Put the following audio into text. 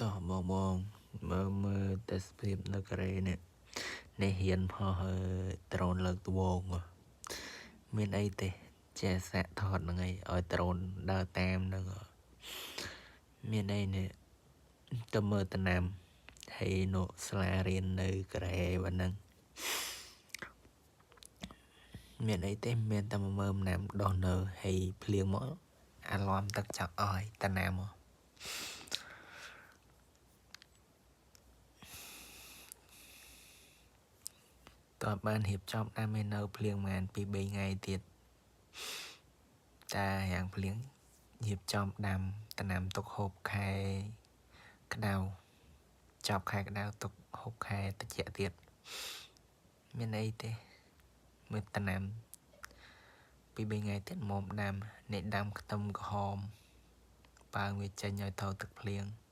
តោះបងបងមើលមើលទេសភាពនៅកូរ៉េនេះនេះហ៊ានហោះដ្រូនលើកដវងមានអីទេចេះសាក់ថតហ្នឹងឯងឲ្យដ្រូនដើរតាមហ្នឹងមានអីនេះទៅមើលតំណាំហើយនោះស្លារៀននៅកូរ៉េបាហ្នឹងមានអីទេមានតែមើលម្នាំដោះនៅហើយភ្លៀងមកអាឡំទឹកចាក់អស់ហើយតំណាំមកតើបានរៀបចំដាំឯនៅភ្លៀងប្រហែល2 3ថ្ងៃទៀតតាយ៉ាងភ្លៀងរៀបចំដាំតំណាំទុកហូបខែក្តៅចប់ខែក្តៅទុកហូបខែត្រជាក់ទៀតមានអីទេមើលតំណាំ2 3ថ្ងៃទៀតមុំដាំនេះដាំខ្ទឹមក្រហមប៉ើងវាចេញឲ្យត្រូវទឹកភ្លៀង។